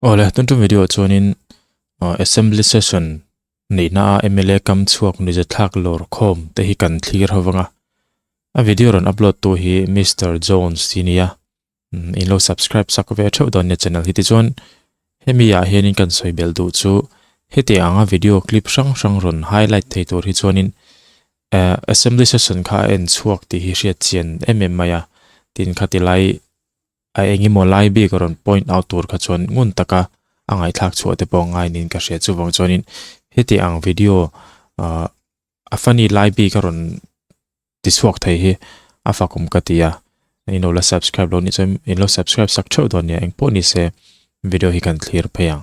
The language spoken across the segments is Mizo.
Awle, tun tum video chuanin Assembly Session neihna a mla kam chhuak nizathlak lawr khawm te hi kan thlir ho vang a. A video rawn upload tu hi Mister Jones tih a ni a, in lo subscribe sak ve theuh dawn nia channel hi tichuan hemi ah hianin kan sawi belh duh chu heti anga video clip hrang hrang rawn highlight thei tur hi chuanin Assembly Session kha a en chhuak tih hi hriat chian em em mai a, tin khati lai A engemaw lai bik a rawn point out tur kha chuan ngun taka a ngaihthlak chhuah te pawh ngai niin ka hria. Chuvang chuanin heti ang video ah a funny lai bik a rawn ti chhuak thei hi a fakawm ka ti a. In lo la subscribe lo nih chuan in lo subscribe sak theuh dawn nia engpawh ni se video hi kan thlir phei ang.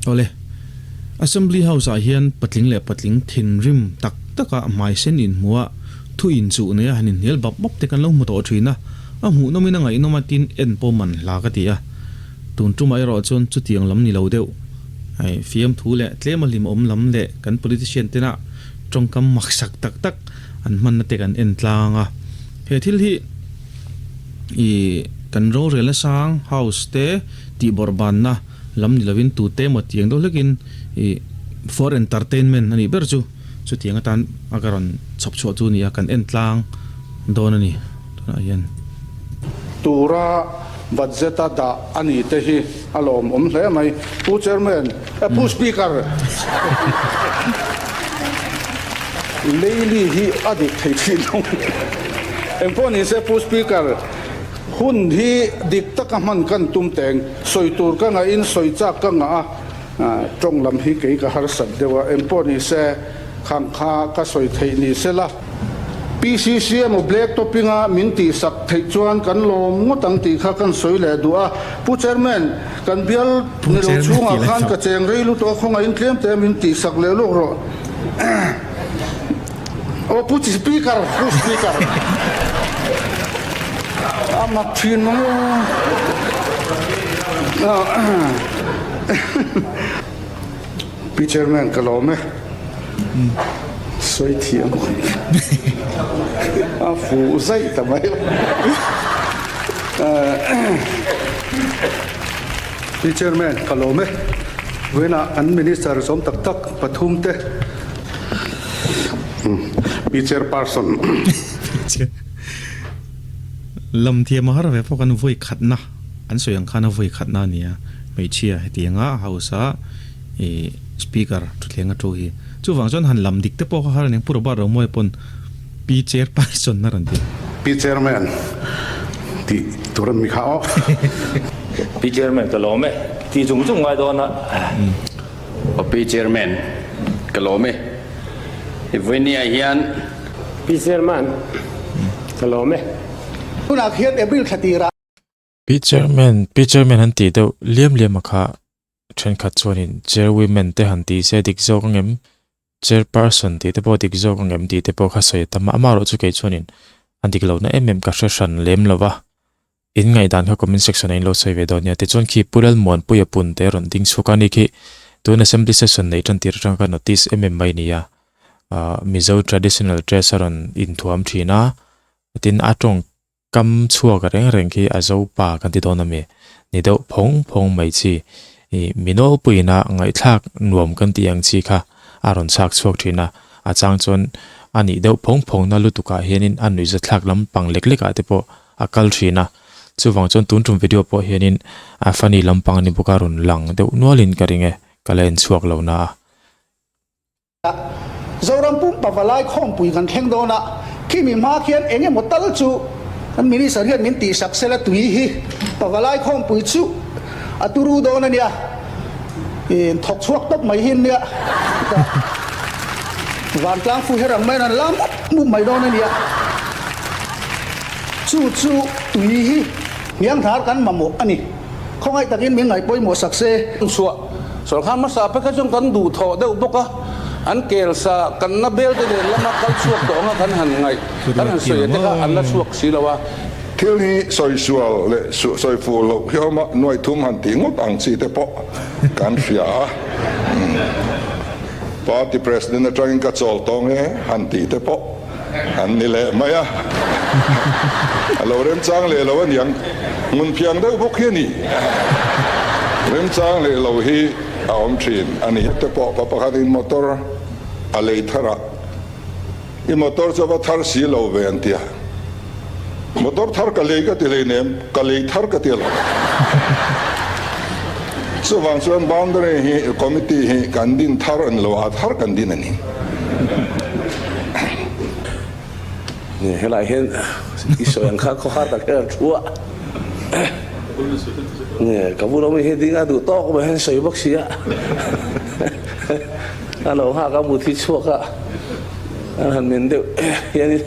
Awle, Assembly House-ah hian patling leh patling thinrim tak taka hmaisen inhmuha thu inchuh neia han inhnial bap bap te kan lo hmu tawh thin a, a hmuhnawmin a ngaihnawm a tin en pawh man hla ka ti a. Tun tumah erawh chuan chutiang lam ni lo deuh, hei fiamthu leh tlema hlimawm lam leh kan politician tena tawngkam maksak tak tak an hmanna te kan en tlang a. He thil hi i kan rorelna sang house te tih bawrh banna lam ni lovin tute emaw tiang deuh hlekin i for entertainment a nih ber chu chutiang atan a ka rawn chhawp chhuah chu a ni a kan en tlang dawn a ni tunah hian. Tura budget a dah a ni te hi a lawmawm hle mai. Pu Chairman, eh Pu Speaker, Leili hi a dik thei thin lo. Engpawh ni se Pu Speaker, Hun hi dik taka hman kan tum teng, sawi tur ka ngahin sawi chak ka ngah a, tawng lam hi kei ka harsat deuh a, engpawh ni se khang kha ka sawi theih ni se la. PCC emaw Black Topping a min tihsak theih chuan kan lawm ngawt ang tih kha kan sawi leh duh a, Pu Chairman, kan bial ni lo chhungah khan ka cheng rei lutuk a, khawngahin tlem te min tihsak leh lawk rawh. Aw Pu Speaker, Pu Speaker. A mak thin mang e. Pi Chairman ka lawm e. Sawi thiam. A fuh zaih ta mai. Pi Chairman ka lawm e. Vawiinah an Minister zawm tak tak pathum te Pi Chairperson. Lam thiam a har ve pawh kan vawi khatna an sawi ang khan a vawi khatna a ni a, hmeichhia hetianga house a ih speaker thutthleng a thu hi. Chuvang chuan han lam dik te pawh kha har a ni ang, Pu Robert Romawia pawn Pi Chairperson a rawn ti. Pi Chairman tih tur a ni kha aw. Pi Chairman ka lawm e, ti chung chung ngai dawn a. Aw Pi Chairman, ka lawm e. I vawinia hian. Pi Chairman, ka lawm e. Tunah khian April thla tirah. Pi Chairman, Pi Chairman han tih deuh liam liam a kha thenkhat chuanin Chairwomen te han tih se dik zawk ang em? Chairperson tih te pawh dik zawk ang em tih te pawh kha sawi a tam a, amaherawhchu kei chuanin a dik lohna em em ka hre hran lem lo va. In ngaihdan kha comment section ah in lo sawi ve dawn nia. Tichuan khi Pu Lalmuanpuia pun te rawn ding chhuak a ni khi tun assembly session neih tan tir atang kha notice em em mai a ni a. Ahh Mizo traditional dress a rawn inthuam thin a, tin a tawng kam chhuak reng reng khi a zo pa kan ti dawn a mi. Ni deuh phawng phawng mai chi ih mi nawlpuiin a ngaihthlak nuam kan tih ang chi kha a rawn chhak chhuak thin a. A chang chuan a nih deuh phawng phawng na lutuk ah hianin a nuihzathlak lampang lek lek ah te pawh a kal thin a, chuvang chuan tun tum video pawh hianin a funny lampang a ni bawk a rawn lang deuh nualin ka ring e, ka la en chhuak lo na a. Zoram pumpa valai khawmpui kan thleng dawn a, khimi hma khian eng emaw tal chu kan Minister hian min tihsak sela tui hi pavalai khawmpui chu a turu dawn a nia, in thawk chhuak tawp mai hi nia, vantlang fu her ang maiin an la mup mup mai dawn a nia. Chu chu tui hi hnianghnar kan mamawh a ni. Khawngaih takin min ngaih pawimawh sak se. Chhuah sawrkar hmasa peka chuan kan duhthawh deuh bawk a, an kel sa kan na bel te nen lama kal chhuak tawh anga kan han ngaih kan han sawi te kha an la chhuak si lo a. Thil hi sawi sual leh sawi fuh loh hi awm a, nuai thum han tih ngawt ang chi te pawh kan hria a. Party President atangin ka chawl tawng e han tih te pawh. An ni leh mai a. A lo remchang leh lo aniang. Hmun phiang deuh bawk hi a ni. Remchang leh lo hi a awm thin a ni. Te pawh pa pakhatin motor a lei thar a, I motor chu a va thar si lo ve an ti a. Motor thar ka lei ka ti hleinem, ka lei thar ka ti a lo. Chuvang chuan boundary hi committee hi kan din thar a ni lo, a thar kan din a ni. Helai hian i sawi ang kha khawhar tak hian an thu a. Ka bula mi hi ding a duh tawk mai hian sawi bawk si a. A lo nghak a mut hi chhuak a, an han men deuh hianin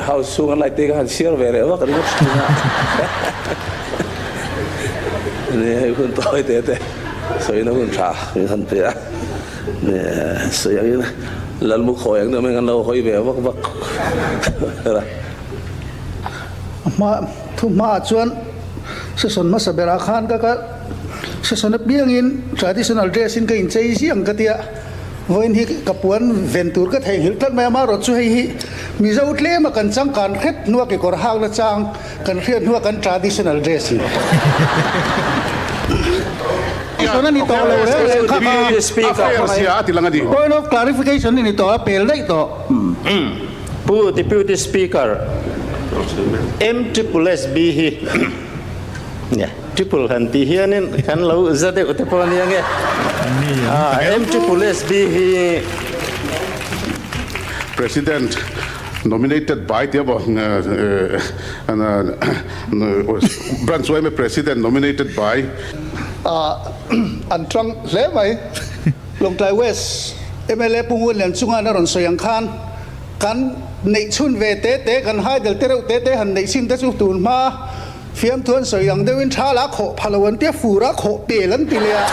house chhung an light te kha han chhiar ve leh vak ringawt thin a. Hei hun tawi te te sawina hun tha min han pe a. Sawi angin Lalmu khawi ang deuh mai kan lo hawi ve vak vak a. A hma thu hmaah chuan session hmasa berah khan ka ka session apiangin traditional dress in ka inchei ziang ka tia, vawiin hi ka puan ven tur ka theihnghilh tlat mai a, amaherawhchu chu hei hi Mizo tlema kan changkan hret hnua kekawr hakna chang kan hriat hnua kan traditional dress hi. Sawn a ni tawh lo reng reng kha kha point of clarification a ni tawh a pel daih tawh. Pu Deputy Speaker, M triple SB hi nia triple han tih hianin kan lo za deuh te pawh a nia nge. M triple SB hi. President nominated by tia maw branch yma president nominated by. An tang hle mai. Lawngtlai West mla Pu Ngunlian chunga na rawn sawi ang khan kan neih chhun ve te te kan haidel te reuh te te han neih chin te chu tun hma fiamthu an sawi ang deuhin tha la khawh pha lo an tia fur a khawh pel an ti leh a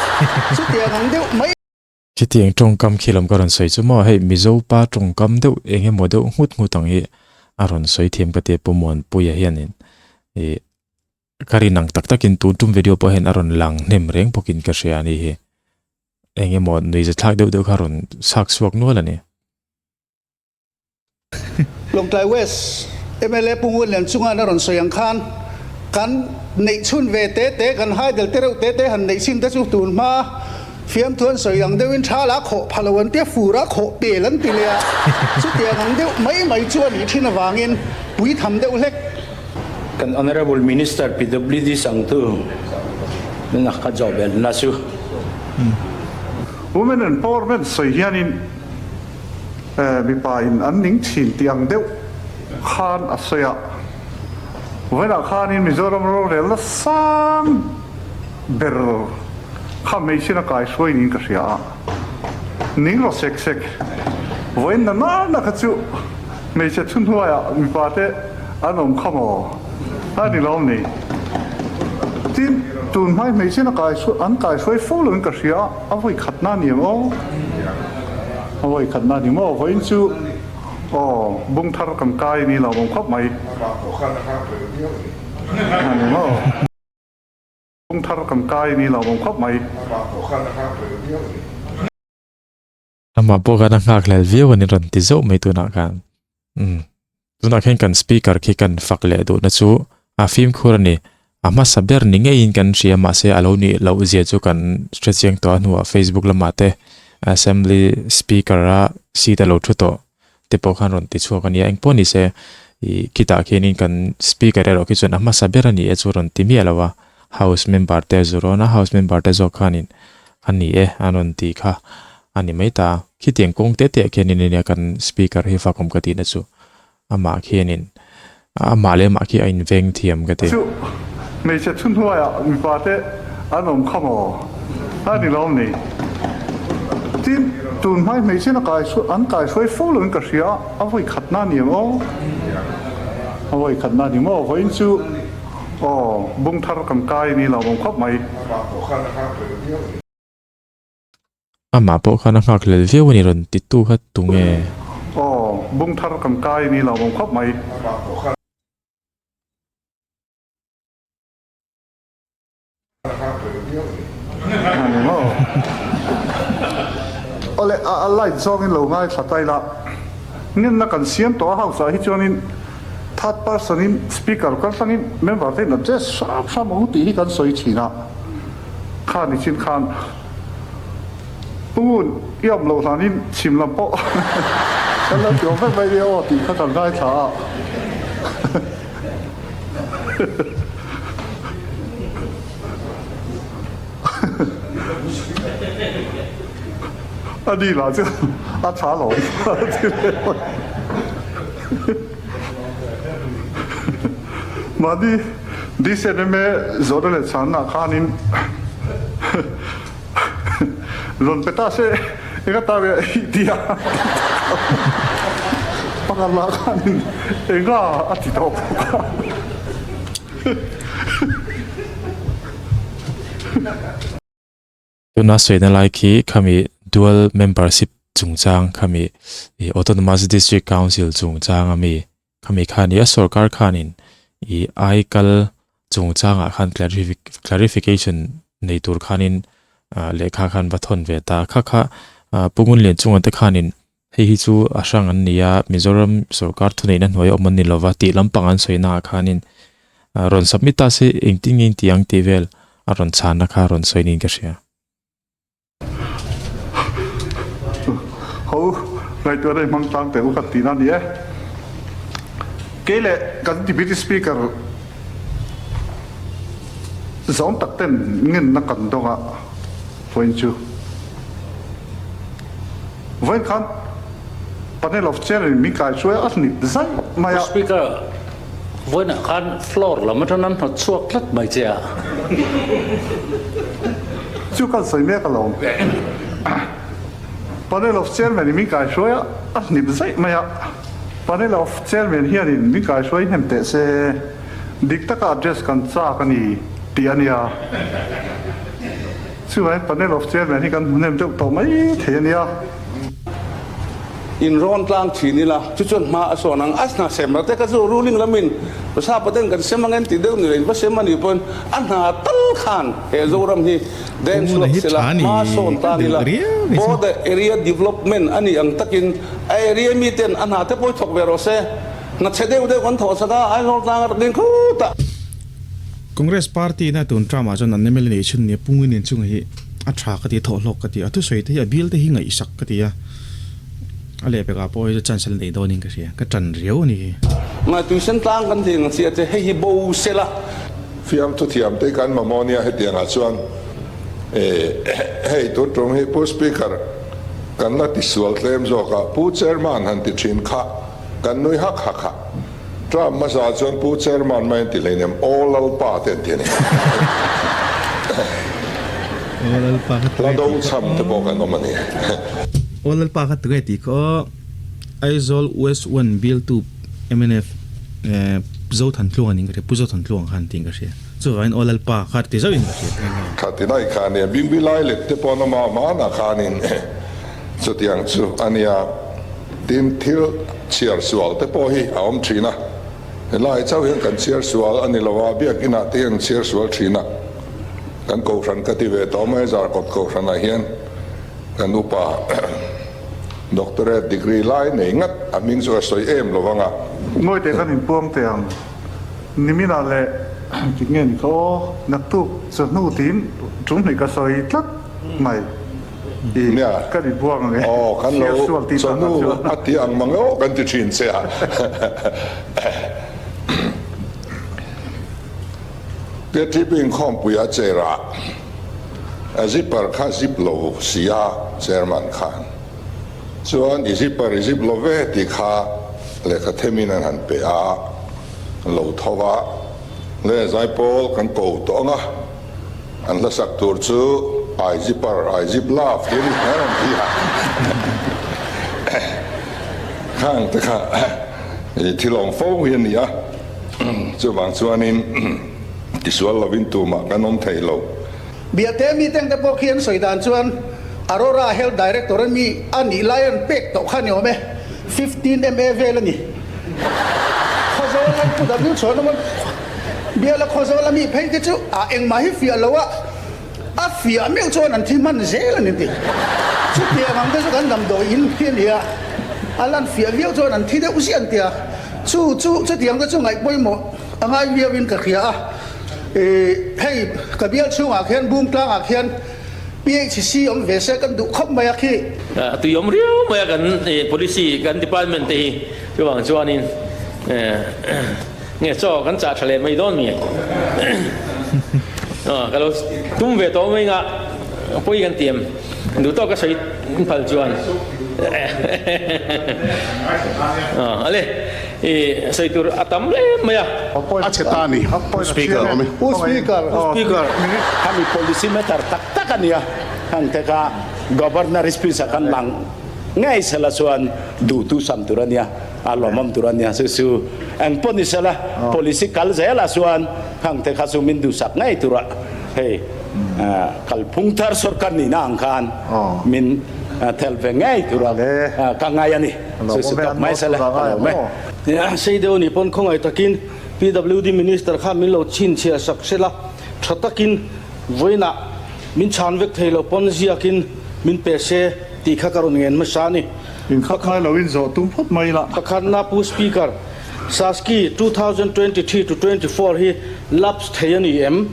chutiang ang deuh mai. Khitiang tawngkam khi lam ka rawn sawi chu maw hei Mizo pa tawngkam deuh eng emaw deuh nghut nghut ang hi a rawn sawi thiam ka tia Pu Muanpuia hianin ih ka rin ang tak takin tun tum video pawh hian a rawn lang hnem reng bawkin ka hria a ni hi eng emaw nuihzathlak deuh deuh kha a rawn chhak chhuak nual a ni. Lawngtlai West mla Pu Ngunlian chunga na rawn sawi ang khan kan neih chhun ve te te, kan haidel te reuh te te han neih chin te chu tun hma fiamthu an sawi ang deuhin tha la khawh pha lo an tia, fur a khawh pel an ti leh a, chutiang ang deuh mai mai chu a nih thin avangin pui tham deuh hlek. Kan Honourable Minister PWD Sangtu nuna ka zawh belhna chu. Women Empowerment sawi hianin Mipa in an ning thin tih ang deuh khan a sawi a, vawiinah khanin Mizoram rorelna sang ber kha hmeichhin a kaihruai niin ka hria a, ning rawh sek sek. Vawiin na nana kha chu hmeichhe thuhnuaiah mipa te an awm kha maw? A ni lo ni. Tin, tun hmai hmeichhin a an kaihruai fo loin ka hria a. A vawi khatna a ni ang aw. A vawi khatna a ni maw? Vawiin chu aw bung thar kan kai ni lo awm khawp mai. A ni maw? Bung thar kan kai ni lo awm khawp mai. Amah pawh khan a nghak hlel viau a ni rawn ti zauh mai tunah khan. Umm. Tunah khian kan speaker khi kan fak leh duhna chu a fimkhur a ni. A hmasa ber ni ngeiin kan hria mahse a lo nih loh zia chu kan hre chiang tawh a hnuah Facebook lamah te assembly speaker a seat a lo thu tawh te pawh khan rawn ti chhuak a nia. Engpawh ni se ih khitah khianin kan speaker erawh khi chuan a hmasa ber a ni e chu rawn ti miah lo a. House member te a zu rawn a, house member te zawk khanin a ni e an rawn ti kha a ni mai ta. Khitiang kawng te te ah khianin ania kan speaker hi fakawm ka tihna chu amah khianin amah leh amah khi a inveng thiam ka ti. Chu hmeichhe thuhnuaiah mipa te an awm kha maw? A ni lo ni. Tin, tun hmai hmeichhin a kai an kaihruai fo loin ka hria a, a vawi khatna a ni ang aw? A vawi khatna a ni maw? Vawiin chu aw bung thar kan kai ni lo awm khawp mai. Amah pawh khan a nghak hlel viau a ni rawn ti tu kha tunge? Aw, bung thar kan kai ni lo awm khawp mai. Awle, a light zawngin lo ngaithla ta ila, ngenna kan siam tawh a house ah hi chuanin. Third person in speaker kaltlangin member te in address hram hram ang tih hi kan sawi thin a, kha nichin khan Pungun i awm loh hlanin chhim lam pawh kan lo ti awm vek mai nia aw tih kha kan ngaithla a. A ni lah chu a tha lo ti leh mai. Mahni DCNMA zawhna leh chhanna khanin rawn pe ta se enga ta ve i ti a pakhat lah khanin enga a ti tawh bawk a. Tuna sawina lai khi khami dual membership chungchang khami ih autonomous district council chungchang ami khami khan ih a sorkar khanin ih ai kal chungchangah khan clarification nei tur khanin ah lehkha khan va thawn ve ta kha kha ah Pu Ngunlian chunga te khanin hei hi chu a hrang an ni a Mizoram sorkar thuneihna hnuai awm an ni lova tih lampang an sawi naah khanin ah rawn submit ta se engtin nge inti ang tih vel a rawn chhanna kha rawn sawi niin ka hria. Ho ngaihtuah rei hmang tlang teh u ka tihna a ni e. Kei leh kan Deputy Speaker zawng tak ten ngenna kan dawng a vawiin chu. Vawiin khan Panel of Chair in min kai hruai a hnip zaih mai a. Speaker, vawiinah khan floor lam atang an hnawt chhuak tlat mai che a. Chu kan sawi mek alawm. Panel of Chairman in min kai hruai a, a hnip zaih mai a. Panel of Chairman hianin min kai hruai hnem teh se, dik taka address kan chak a ni tih a nia. Chuvangin Panel of Chairman hi kan hmu hnem deuh tawh mai thei a nia. In rawn tlang thin ila, chu chuan hma a sawn ang. A hna sem la te kha chu ruling lamin sapa ten kan sem ang en tih deuh ni lo in va sem a nih pawhin a hna tal khan he Zoram hi deng chhuak sela hma sawn tan ila border area development a nih ang takin a area mi ten a hna te pawh hi thawk ve rawh se. Hna chhe deuh deuh kan thawh sak a, Aizawl tlang a rak ding khut a. Congress party na tun term ah chuan an mla nei chhun nia pungin in chunga hi a tha ka ti a thawhhlawk ka ti a thusawi te hi a bial te hi ngaihsak ka ti a a lehpek ah pawh hei chu chance la nei dawn in ka hria ka tan riau a ni hi. Ngaituisen tlang kan tih ang chiah che hei hi bo sela. Fiamthu thiam te kan mamawh nia hetiangah chuan hei tun tum hi Pu Speaker kan la tisual tlem zawk a Pu Chairman han ti thin kha kan nui hak hak a. Trump hmasa chuan Pu Chairman mai an ti hleinem, Aw Lalpa te an ti a ni. Aw Lalpa kha Hla do chham te pawh kan awm a ni. Aw Lalpa kha tunge tih kha aw Aizawl West 1 bialtu mnf Zothantluang anih ka hria, Pu Zothantluang khan tiin ka hria. Chuvangin Aw Lalpa kha ti zauhin ka hria. Kha ti daih kha nia, Bingbi lai let te pawh an awm a, hmanah khanin chutiang chu a nia. Tin, thil chhiar sual te pawh hi a awm thin a, helai chauh hian kan chhiar sual a ni lo a, biakinah te hian chhiar sual thin a, kan kohhran ka ti ve tawh mai, Zarkawt kohhranah hian kan upa doctorate degree lai nei ngat a hming chu ka sawi em lo vang a. Ngawi teh kan inpuang teh ang, niminah leh tik nge ni kha aw, naktuk chawhnu tiin ṭum hnih ka sawi tlat mai. Nia, Kan inbuang ang e. Aw, kan lo chawhnu a ti ang mang aw kan ti thin che a. KTP inkhawmpui a chair ah a zipper kha zip lo si a chairman khan chuan i zipper i zip lo ve tih kha lehkha themin an han pe a, lo tho a le zaipawl kan ko tawh ang a. An hlasak tur chu I zipper, I zip love tih a ni kher ang tih a khang te kha thil awm fo hi a ni a, chuvang chuanin tisual lovin tumah kan awm thei lo. Biate mi teng te pawh khi an sawi dan chuan Aurora Health Director a mi a nih lai an pek tawh kha ni awm e, 15 MA vel a ni. Khawzawl an pu W chhuan awm a. Biala Khawzawl a mi phei te chu a engmah hi fiah lo a, a fiah meuh chuan an thi hman zel a ni ti. Chutiang ang te chu kan damdawi in hi a ni a, a lan fiah viau chuan an thi deuh ziah an ti a. Chu chu chutiang te chu ngaih pawimawh a ngai viauin ka hria a. Hei ka bial chhungah khian Bungtlangah khian PHC awm ve se kan duh khawp mai a khi. A tui awm riau mai a kan policy kan department te hi chuvang chuanin nge chaw kan chah tha leh mai dawn mi ka lo tum ve tawh mai nga pawi kan ti em duh tawk ka sawi phal chuan ale i sawi tur a tam hle mai a. A chhe ta ni. Speaker. Speaker. Speaker. Khami policy matter tak tak a nia. Hang te kha Governor speech ah khan lang ngei sela chuan duhtu sam tur a nia, a lawmawm tur a nia. Chu chu eng pawh ni sela policy kal zel ah chuan hang te kha chu min duhsak ngei tur a hei kalphung thar sorkar nihna ang khan min tel ve ngei tur a ka ngai a ni. Chu chu tawp mai sela ka lawm e. Sei deuh ni pawn khawngaih takin PWD Minister kha min lo chhinchhiah sak sela tha takin vawiinah Min chhan vek thei lo pawn ziakin min pe se tih kha ka rawn ngen hmasa a ni. Inkhat ngai loin zawh tum phawt mai la. Pakhatna Pu Speaker, Saski 2023 to 24 hi lapse thei a ni em?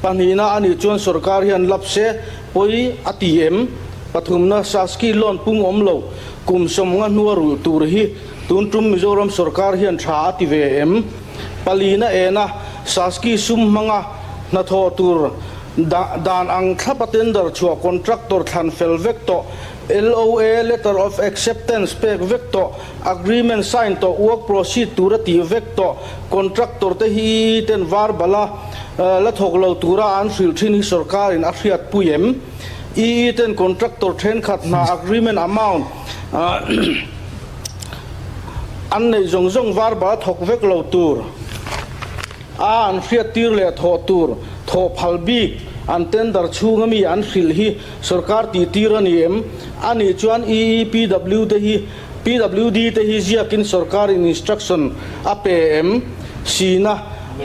Pahnihna a nih chuan sorkar hian lapse se pawi a ti em? Pathumna Saski loan pung awm lo kum sawmnga hnua rulh tur hi tun tum Mizoram sorkar hian tha a ti ve em? Palina ena Saski sum hmanga hnathawh tur Dan ang thlapa tender chhuah contractor thlan fel vek tawh, LOA, Letter of Acceptance, pek vek tawh, Agreement sign tawh, work proceed tura tih vek tawh, contractor te hi ten var bala la thawk lo tura an hrilh thin hi sorkarin a hriatpui em? EE ten contractor thenkhat hna agreement amount an neih zawng zawng var bala thawk vek lo tur. A an hriattir leh thawh tur thawh phal bik an tender chhunga mi an hrilh hi sorkar tihtir a ni em? A nih chuan EEPW te hi PWD te hi ziakin sorkarin instruction a pe em? Sina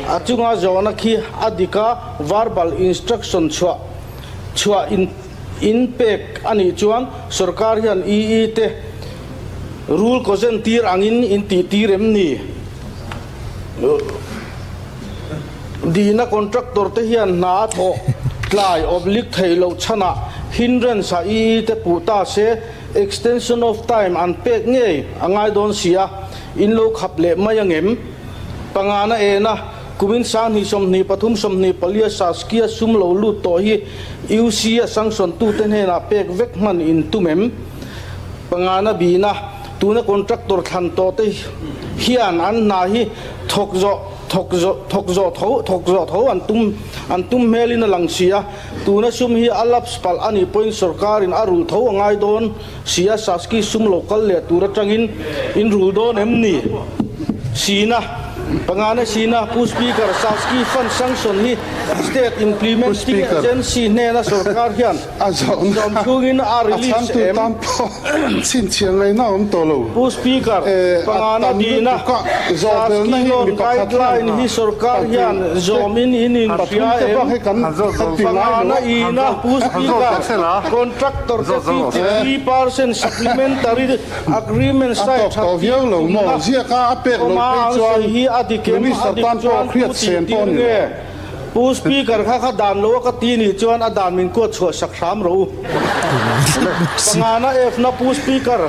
a chunga zawhna khi a dik a, verbal instruction chhuah chhuah in in pek a nih chuan sorkar hian EE te rule kawzen tir angin in tihtir em ni? Dina contractor te hian hna a thawh tlai oblik theih loh chhanah hindrance a ii te puh ta se extension of time an pek ngei a ngai dawn si a, in lo khap leh mai angem? Pangana ena kumin 20 23 24 Saskia sum lo lut tawh hi UC a sanction tute hnenah pek vek hman in tum em? Pangana bina Tuna contractor thlan tawh te hian an hna hi thawk zawh thawk zawh thawk zawh tho thawk zawh tho an tum an tum hmelin a lang si a. Tuna sum hi a lapse palh a nih pawhin sorkarin a rulh tho a ngai dawn si a, Saski sum lo kal leh tur atangin in rul dawn em ni? Sina Pangana Sina Pu Speaker, Saski fund sanction hi State Implementing Agency hnena sorkar hian A zawhna Zawm chhungin a a release chhantu em? tan pawh chhinchhiah ngaihna a awm tawh lo. Pu Speaker, A pangana tam dina lutuk a, zawhbelna Saski hi loan mi pakhat hian guideline hi sorkar kalpui hian zawmin in in pathum hria te em? bak hi kan kan ti ngai lo Pangana a. ina Pu Speaker, contractor te 53% supplementary agreement A sign tawk that tawh tir viau lo maw? tumna Ziaka a pek lo awma phei an chuan sawi hi a dik em? A Minister dik tan pawh chuan hriat pu sen tih pawh tir a ni lo. nge? Pu Speaker kha kha dan lo a ka ti nih chuan a dan min kuat chhuah sak hram rawh u. Pangana F na Pu Speaker,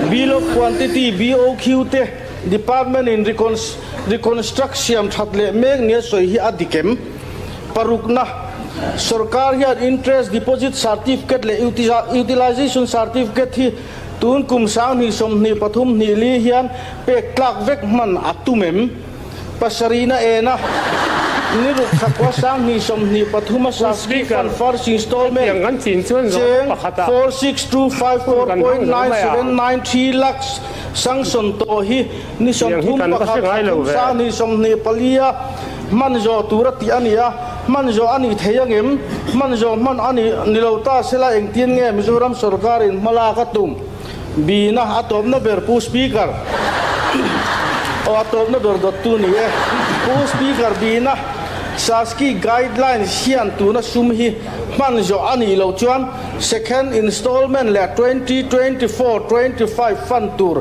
Bill of Quantity, BOQ, te Department in reconstruct siam that leh mek nia sawi hi a dik em? Parukna, Sorkar hian Interest Deposit Certificate leh Utilization Certificate hi tun kum 2023 hnih li hian pek tlak vek hman a tum em? Pasarihna ena ni ruk thakua 2023 a Saski Fund First Installment cheng 46254.9793 lakhs sanction tawh hi ni 31 thla 2024 a hman zawh tur a tih a ni a, hman zawh a nih thei angem? Hman zawh hman a ni lo ta sela engtin nge Mizoram sorkarin hmalak a tum? Bina a tawpna ber Pu Speaker aw a tawpna ber dawttu ni e. Pu Speaker Bina SASCI guidelines hian tuna sum hi hman zawh a nih loh chuan second installment leh 2024 25 fund tur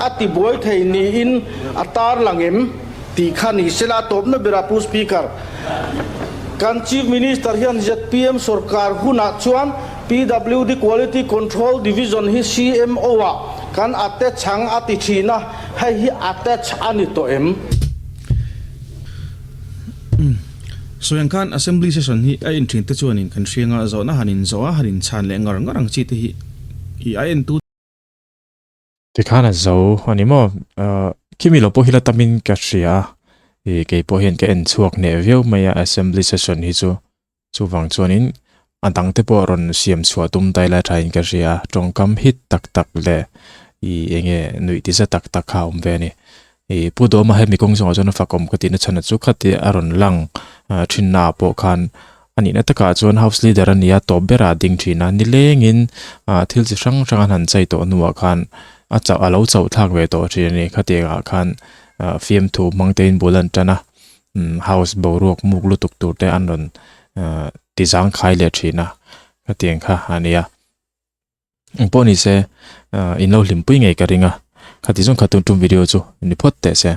a tibuai thei niin a tarlang em tih kha ni sela a tawpna berah Pu Speaker, kan Chief Minister hian zpm sorkar hunah chuan PWD Quality Control Division hi CMO ah kan attach ang a ti thin a, hei hi attach a ni tawh em? Sawi ang khan Assembly Session hi a en thin te chuanin kan hrianga zawhna han inzawh a, han inchhan leh ngar ngar ang chi te hi i a entu. Tikhan a zo a ni maw? Khimi lo pawh hi la tamin ka hria a, ih kei pawh hian ka en chhuak hneh viau mai a Assembly Session hi chu. Chuvang chuanin a dang te pawh rawn siam chhuah tum tai lai thain ka hria a, tawngkam hit tak tak leh ih eng nge nuih ti za tak tak kha a awm ve a ni. Ih Pu Dawma hemi kawng zawngah chuan a fakawm ka tihna chhan a chu khatia a rawn lang thinnaah pawh khan a nihna takah chuan house leader a nia tawp berah a ding thin a, nilengin ah thil chi hrang hrang an han chei tawh hnuah khan a chauh a lo chauh thlak ve tawh thin a ni. Khatiangah khan ah fiamthu hmang tein bul an tan a. House boruak muk lutuk tur te an rawn ti zangkhai leh thin a, khatiang kha a nia. Engpawh ni se, in lo hlimpui ngei ka ring a, khati zawng kha tun tum video chu ni phawt teh se.